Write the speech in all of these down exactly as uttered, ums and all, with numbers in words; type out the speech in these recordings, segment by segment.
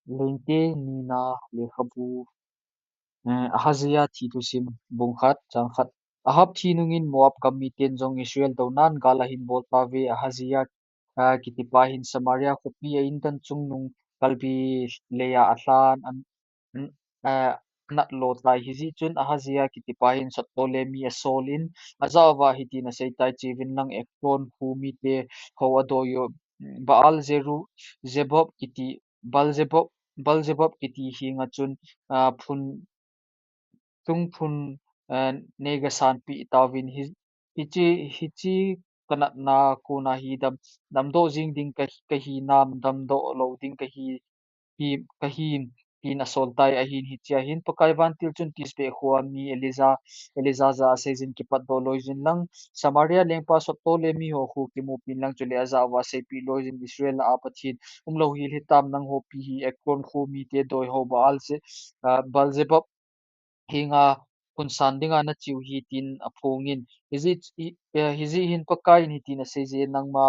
Lengte nina lekhabu. Eh, Ahazia thi thusim, bung khat, chang khat. Ahab thi nungin Moab gam miten jong Israel donan gal ahin bol tauve. Ahazia, ah, kitipa hin Samaria khopi a indan chungnung kalbi leiya alhan an, an, ah, anat lo tai. Hijeh chun Ahazia kitipa hin sottole mi asol in, ajah uva hitin asei tai, Cheuvin lang Ekron kho mite ho adoi u, Baal Zeru, Zebob kiti, Baal Zebob, Baal Zebob kiti henga chun, ah, phun, tung phun, ah, neiga sanpeh tauvin, hi, hiche, hiche kanatna kona hi dam, damdoh jing ding ka, kahi nam, damdoh lou ding kahi, hi, kahim, tin asol tai. Ahin hichea hin Pakai vantil chun Tisbe khoa mi Elija, Elija jah a aseijin, Kipatdoh loijin lang, Samaria lengpa sottole miho khu kimupin lang, chule ajah uva seipeh loijin, Israel a Pathen umlou hel hitam, nangho pi hi Ekron kho mite doi ho Baal Ze, ah, Baal Zebob henga phun san dinga nache u hi, tin aphongin. Hijeh, hi, eh, hijeh hin Pakai in hitin aseije, nangma,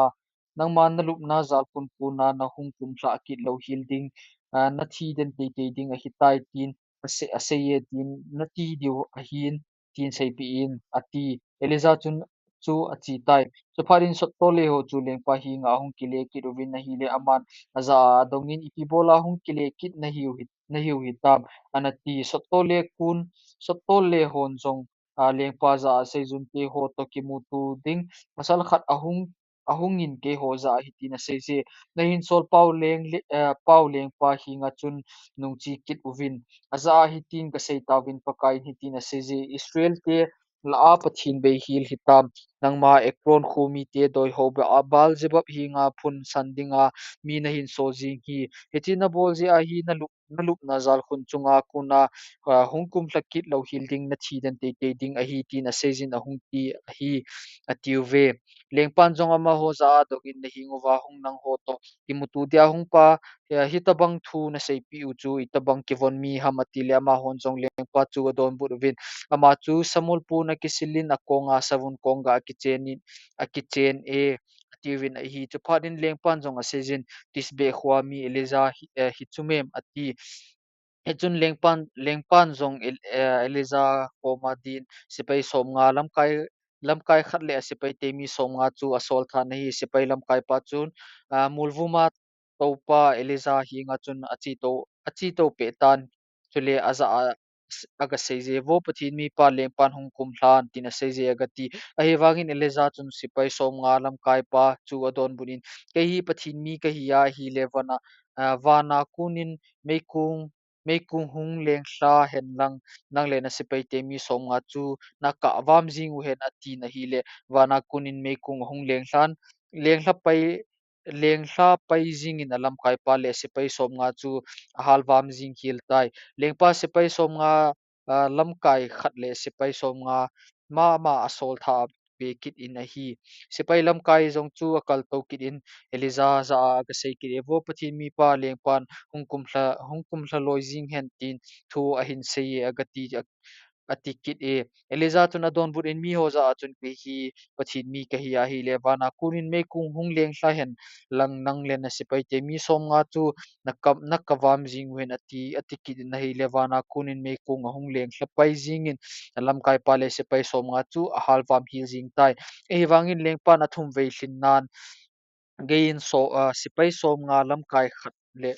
nangma nalupna jalkhun kona nahung kumlhah kit lou hel ding, ah, nathi den teitei ding ahitai, tin ase, aseiye, tin nati diu ahin, tin seipeh in, ati. Elija chun chu ache tai. Chuphat in sottole ho chu lengpa henga ahung kile kit uvin ahile, aman ajah a adongin, Ipi bola hung kile kit nahiu hi, nahiu hitam, anati. Sottole kun, sottole hon jong, ah, lengpa jah a seijun te ho toh kimuto ding pasal khat ahung, ahungin keiho jah a hitin aseije, Nahin sol pau leng le, eh, pau lengpa henga chun nungche kit uvin. Ajah a hitin kasei tauvin, Pakai in hitin aseije, Israel te lah a Pathen bei hel hitam, nangma Ekron kho mite doi ho Ba, Baal Zebob henga phun san dinga mi nahin sol jing hi. Hiche nabol jeh a hi nalup, nalupna jalkhun chunga kona, ah, hung kumlha kit lou hel ding, nathi den teitei ding ahi, tin aseijin ahung ti ahi, atiuve. Lengpan jong amaho jah a adongin, Naheng uva hung nangho toh kimuto dia hung pa, eh, hitobang thu naseipeh u chu itobang kivon mi ham, atile amahon jong lengpa chu adonbut uvin, Ama chu samul pon akisil in, akonga savun kongah akichen in, akichen e, atiuvin ahi. Chuphat in lengpan jong aseijin, Tisbe khoa mi Elija hi, eh, hichu mem, ati. Hichun lengpan, lengpan jong El, eh, Elija koma din sepai somnga lamkai, lamkai khat le asepai temi somnga chu asol tha in ahi. Sepai lamkaipa chun, ah, mulvuma toupa Elija henga chun achetou, achetou peh tan, chule ajah a, agaseije, Vo Pathen mipa, lengpan hung kumlhan, tin aseije, agati. Ahivangin Elija chun sepai somnga lamkaipa chu adonbut in, Kei hi Pathen mi kahi a, ahile vana, ah, vana konin meikong, meikong hung lenglha hen lang, nang le nasepai temi somnga chu nakah vam jing uhen, atin ahile, vana konin meikong ahung lenglhan, lenglha pai, lenglha pai jingin alamkaipa le sepai somnga chu ahal vam jing hel tai. Lengpa sepai somnga, ah, lamkai khat le sepai somnga mama asol tha pe kit in ahi. Sepai lamkai jong chu akaltou kit in Elija jah a agasei kit e, Vo Pathen mipa, lengpan hung kumlha, hung kumlha loi jing hen, tin thu ahin seiye, agati, ati kit e. Elija chun adonbut in, Miho jah a chun kei hi Pathen mi kahi a, ahile vana konin meikong hung lenglha hen lang, nang le nasepai temi somnga chu nakah, nakah vam jing uhen, ati, ati kit in ahile, vana konin meikong ahung lenglha pai jingin alamkaipa le sepai somnga chu ahal vam hel jing tai. Ahivangin lengpan athum vei lhin nan, geiyin so, ah, sepai somnga lamkai khat le,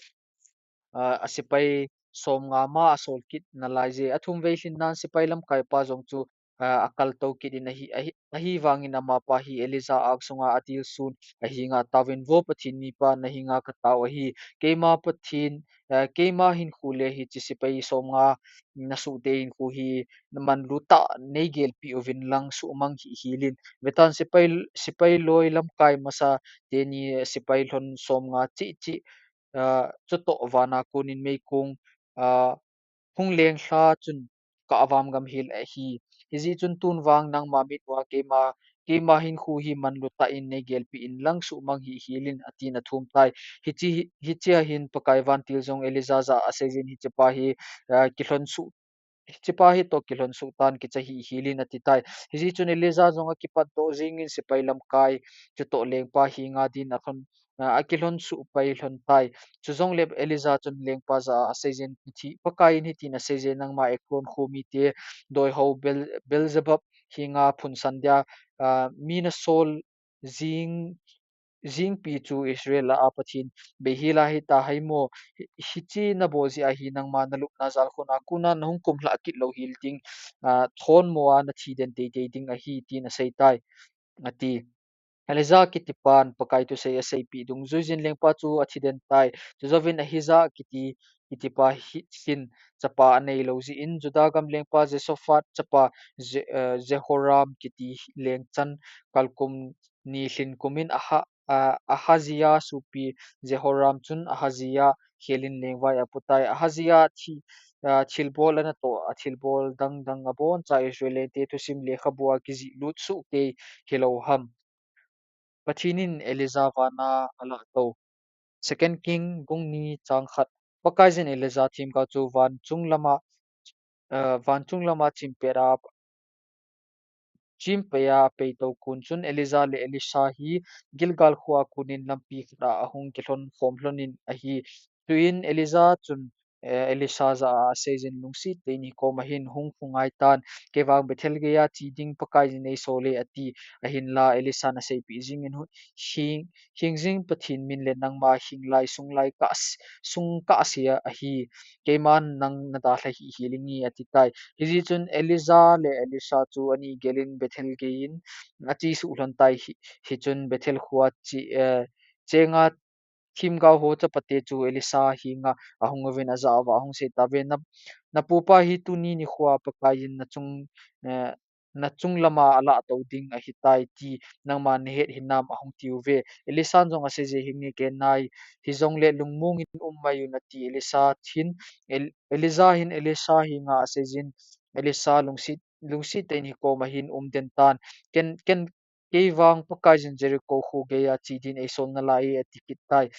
ah, asepai somnga ma asol kit nalaije. Athum vei lhin nan sepai lamkaipa jong chu, ah, akaltou kit in ahi, ahi, ahivangin amapa hi Elija angsunga adilsun ahenga taovin, Vo Pathen mipa, nahenga katao ahi. Keima Pathen, ah, keima hinkho le hiche sepai somnga nasuhte hinkho hi manlutah neigelpeh uvin lang suhmang hih helin. Vetan sepai, sepai loi lamkai masa teni sepai lhon somnga cheh cheh, ah, chutoh vana konin meikong, ah, hung lenglha chun kah vam gam hel ahi. Hijeh chun tun vang nangma mit uva keima, keima hinkho hi manlutah in neigelpeh in lang suhmang hih helin, atin athum tai. Hiche, hichea hin Pakai vantil jong Elija jah a aseijin, Hichepa hi, ah, kilhon suh, hichepa hi toh kilhon suh tan, kicha hih helin, ati tai. Hijeh chun Elija jong akipatdoh jingin sepai lamkai chutoh lengpa henga din alhon, ah, akilhon suh pai lhon tai. Chujongle Elijah chun lengpa jah a aseiyin, Pakai in hitin aseiye, nangma Ekron kho mite, doiho Bel-, Beelzebub henga phunsan dia, ah, mi nasol jing, jingpi chu Israel a Pathen beihel ahitahai mo. Hi-, hiche nabol jeh a hi nangma nalupna jalkhun a kona nahung kumlhah kit louhel ding, ah, thon mo a nathi den teitei ding ahi, tin asei tai, ati. Elijah kitipan Pakai thusei aseipeh dungjuiyin lengpa chu athi den tai. Chujouvin Ahijah kiti, kitipa hi, hin chapa anei lou jeh in, Judah gam lengpa Jehoshaphat chapa Je-, eh, Jehoram kiti lengchan kalkum ni lhin kumin Aha-, ah, Ahaziah sopi Jehoram chun Ahaziah khelin lengvai apotai. Ahaziah thi-, ah, thilbol anatoh, athilbol dangdang aboncha Israel lengte thusim lekhabua kijih lut soh kei hilou ham. Pathen in Elijah vana alahtou. Second King bung ni chang khat. Pakaiyin Elijah themgao chu van chung lama, ah, van chung lama chimpet a, chimpet a apeitou kon chun Elijah le Elisha hi Gilgal khoa konin lampi khat a ahung kilhon khom lhonin ahi. Chuin Elijah chun, eh, Elisha jah a aseiyin, Lungset tah in hikom ahin hung, hung ngai tan, kei vang Bethel geiya che ding Pakaiyin eisol e, ati. Ahinla Elisha in aseipeh jingin, Hing, hingjing Pathen min le nangma hinglai sunglai ka s-, sung ka ase ahi. Keiman nang nadalha hih hel inge, ati tai. Hijeh chun Elijah le Elisha chu ani gelin Bethel geiyin ache suh lhon tai. Hi, hichun Bethel khoa che, eh, chenga themgao ho chapate chu Elisha henga ahung uvin ajah uva ahung sei tauve, Na, napupa hi tuni nikhoa Pakaiyin nachung, eh, nachung lama alahtou ding ahitai ti nangman nahet hinam, ahung tiuve. Elisha in jong aseiye, Hinge kei nai, hijongle lungmong in um mai un, ati. Elisha hin, El-, Elijah hin Elisha henga aseiyin, Elisha, lungset, lungset tah in hikom ahin um den tan. Ken, ken, kei vang Pakaiyin Jericho kho geiya che din eisol nalai e, ati kit tai.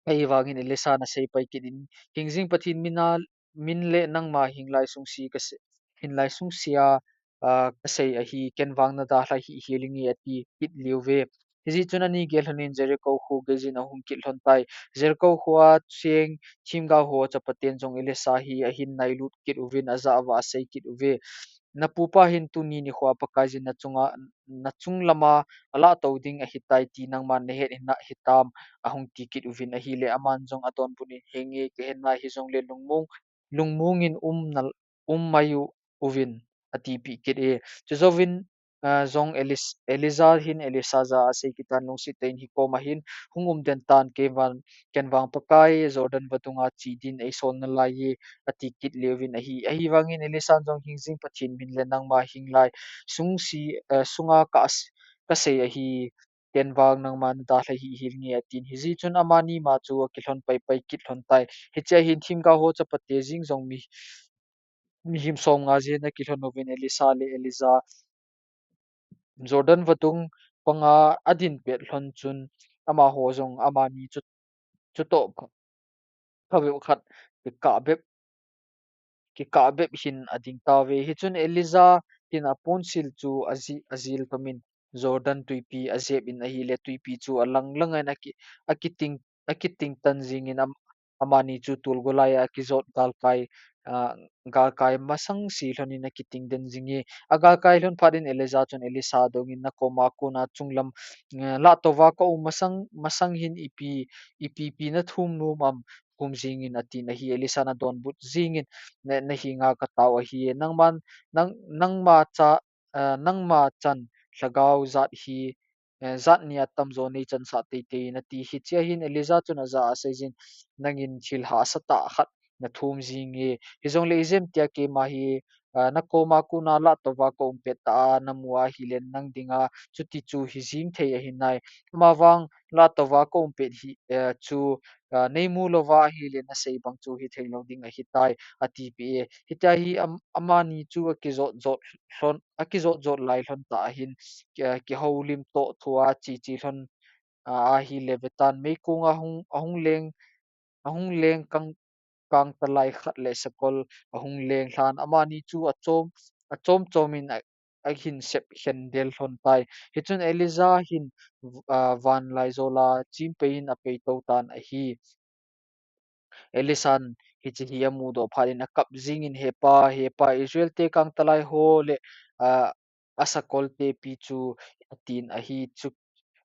Ahivangin Elisha in asei pai kit in, Hingjing Pathen mina, min le nangma hinglai sungse ka se-, hinglai sungse a, ah, kasei ahi, ken vang nadalha hih hel inge, ati kit liuve. Hijeh chun ani gel lhonin Jericho kho geiyin ahung kit lhon tai. Jericho khoa cheng themgao ho chapaten jong Elisha hi ahin nailut kit uvin ajah uva asei kit uve, Napupa hin tuni nikhoa Pakaiyin nachunga, nachung lama alahtou ding ahitai ti nangman nahet hina hitam, ahung ti kit uvin ahile, aman jong adonbut in, Henge, kahe nai, hijongle lungmong, lungmong in um na, um mai u, uvin, atipeh kit e. Chujouvin, ah, jong Elis-, Elijah hin Elisha jah a asei kit tan, Lungset tah in hikom ahin hung um den tan, kei vang, ken vang Pakai Jordan vadunga che din eisol nalai e, ati kit liuvin ahi. Ahivangin Elisha in jong, Hingjing Pathen min le nangma hinglai sungse, eh, sunga ka s-, kasei ahi, ken vang nangma nadalha hih hel inge, atin. Hijeh chun amani ma chu akilhon pai pai kit lhon tai. Hichea hin themgao ho chapate jeng jong mi, mihem somnga jen akilhon uvin Elisha le Elijah Jordan vadung panga adin pet lhon chun amaho jong amani chu, chutoh pha, phabep khat kikah bep, kikah bep hin ading tauve. Hichun Elijah hin aponsil chu aji-, ajil tomin Jordan twipi ajep in ahile, twipi chu alang lang in aki, akiting, akiting tan jingin am-, amani chu tol golai a akijot galkai, ah, galkai masang se lhonin akiting den jing e. Agalkai lhon phat in Elijah chun Elisha adongin, Nakoma kona chunglam, eh, lahtouva kaum masang, masang hin ipi, ipi, ipi nathum nom am, thum jingin, atin ahi. Elisha in adonbut jingin, Na, nahenga katao ahi. Nangman, nang, nangma cha, eh, nangma chan lhagao jat hi, eh, jat nia tamjo neichansah teitei in, ati. Hichea hin Elijah chun ajah a aseiyin, Nangin thil hahsa tah khat nathum jing e. Hijongle ijemtia keima hi, ah, nakoma kona lahtouva kaum pet tah a namu ahile nang dinga chuti chu hijing thei ahi nai. Amavang lahtouva kaum pet hi, eh, chu, ah, neimu louva ahile nasei bang chu hithei lou ding ahitai, atipeh e. Hitia hi am-, amani chu akijot jot lhon, akijot jot lai lhon tah ahin, ki-, kihoulim toh thua che che lhon, ah, ahile vetan, meikonga ahung, ahung leng, ahung leng kang, kangtalai khat le sakol ahung leng lhan, amani chu achom, achom chomin a, ahin sep khen del lhon tai. Hichun Elijah hin, ah, van laijol a chimpei in apei tou tan ahi. Elisan hiche hi amudoh phat in akap jingin, "He Pa, he Pa, Israel te kangtalai ho le, ah, asakolte pi chu," atin ahi. Chu,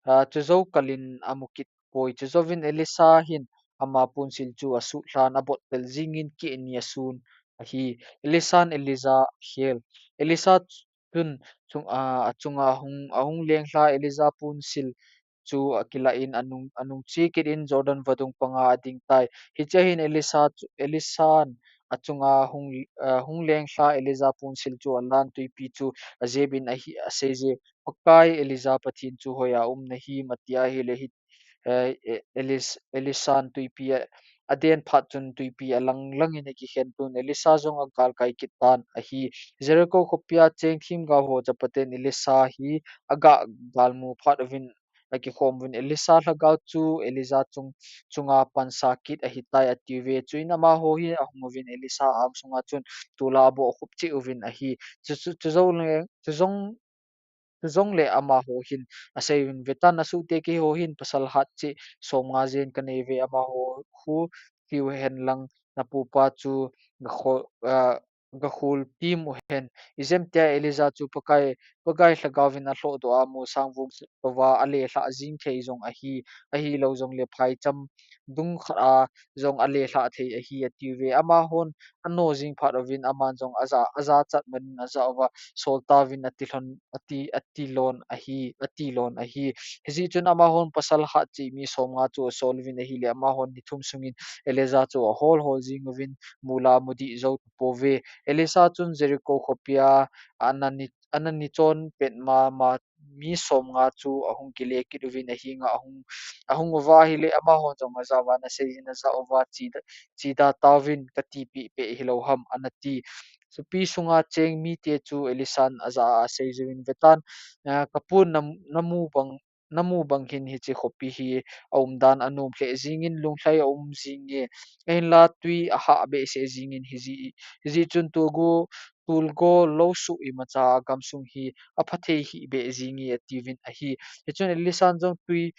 ah, chujou kalin amu kit poi. Chujouvin Elisa hin ama ponsil chu asuh lhan, abottel jingin keh ni asun ahi. Elisan Elijah akhel. Elisa chun chung, ah, achunga ahung, ahung leng lha, Elijah ponsil chu akilah in anung, anung che kit in Jordan vadung panga ading tai. Hichea hin Elisa chu, Elisan achunga hung, ah, hung leng lha, Elijah ponsil chu alan, twipi chu ajep in ahi, asei je, "Pakai Elijah Pathen chu hoiya um nahim?" atia ahile hi, eh, eh, Elis-, Elisan twipi a, aden phat chun twipi alang lang in akikhen tun Elisa jong agalkai kit tan ahi. Jericho khopia cheng themgao ho chapaten Elisa hi aga galmu phat uvin akikhom uvin, "Elisa lhagao chu Elijah chung, chunga pansa kit ahitai," atiuve. Chuin amaho hi ahung uvin Elisa ang sunga chun tola abohkhup cheh uvin ahi. Chu, chu, chujou le, chujong, chujongle amaho hin asei uvin, "Vetan, nasuhte keiho hin pasal hat cheh somnga jen kanei uve, amaho khu thiu hen lang, napupa chu gakho-, ah, gakhol tim uhen." Ijemtia Elijah chu Pakai, Pakai lhagaovin alhohdoh a, molsang vung touva alelhah jing thei jong ahi, ahilou jongle phaicham dung khat a jong alelhah thei ahi, atiuve. Amahon ano jing phat uvin aman jong aja, ajachat man in ajah uva, "Sol tauvin," ati lhon, ati, ati lon ahi, ati lon ahi. Hijeh chun amahon pasal hat cheh mi somnga chu asol uvin ahile, amahon ni thum sungin Elijah chu ahol hol jing uvin, mol a amu dih jou tapouve. Elisa chun Jericho khopia ana ni, ana ni chon pet mama mi somnga chu ahung kile kit uvin ahinga ahung, ahung uva ahile, amahon jong ajah uva, "Nasei jin ajah uva, chida, chida tauvin, katipeh peh hilou ham?" anati. Khopi sunga cheng mite chu Elisan ajah a asei jouvin, "Vetan, ah, kapun nam-, namu bang, namu bang hin hiche khopi hi aumdan anom lheh jingin lunglhai aum jinge, ahinla twi ahah behseh jingin, hijeh, hijeh chun tulgo, tulgo lou suh imacha agamsung hi aphathei hih beh jinge," atiuvin ahi. Hichun Elisan jong twi,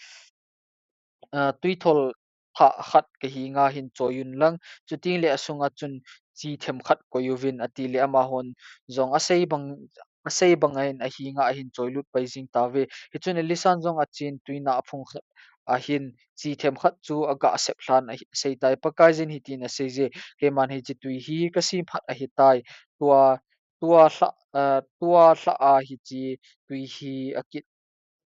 ah, twithol thah khat kahenga hin choi un lang, chutengle asunga chun chi themkhat koi uvin, atile amahon jong asei bang, asei banga hin ahinga ahin choilut pai jing tauve. Hichun Elisan jong achen tuinah phung khat ahin chi themkhat chu aga sep lhan ahi, asei tai. Pakaiyin hitin asei je, "Keiman hiche twi hi kasem phat ahitai. Tua, tua lha, ah, tua lha a hiche twi hi akit,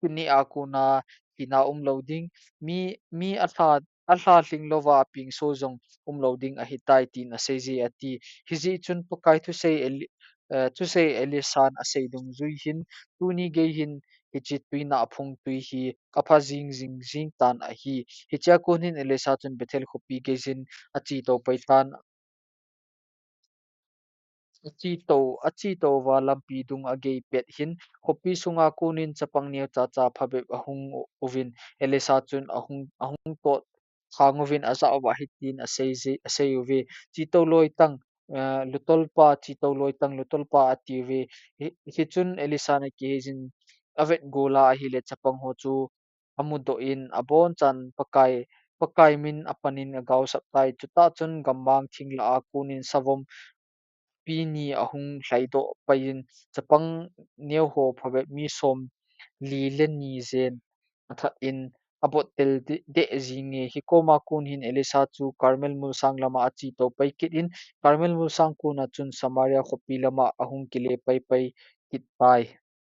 kineh a kona hina umlou ding, mi, mi alha, alha lhing louva apengso jong umlou ding ahitai," tin asei je ati. Hijeh chun Pakai thusei Eli-, eh, thusei Elisan asei dungjui hin, tuni gei hin hiche tuinah phung twi hi apha jing jing jing tan ahi. Hichea kon hin Elisa chun Bethel khopi geiyin ache tou pai tan. Ache tou, ache touva lampi dung agei pet hin, khopi sunga konin chapang neo chacha phabep ahung u-, uvin, Elisa chun ahung, ahung tot khang uvin ajah uva hitin asei je, asei uve, "Che tou loi tang, eh, lutolpa, che tou loi tang lutolpa," atiuve. Hi, hichun Elisan akiheijin avet gol a ahile chapang ho chu amudoh in abonchan Pakai, Pakai min apanin agaosap tai. Chutah chun gammang thing lah a konin savom pi ni ahung lhaidoh paiyin, chapang neo ho phabep mi somli le ni jen athat in abottel de-, deh jinge. Hikoma kon hin Elisa chu Carmel molsang lama ache tou pai kit in, Carmel molsang kona chun Samaria khopi lama ahung kile pai pai kit tai.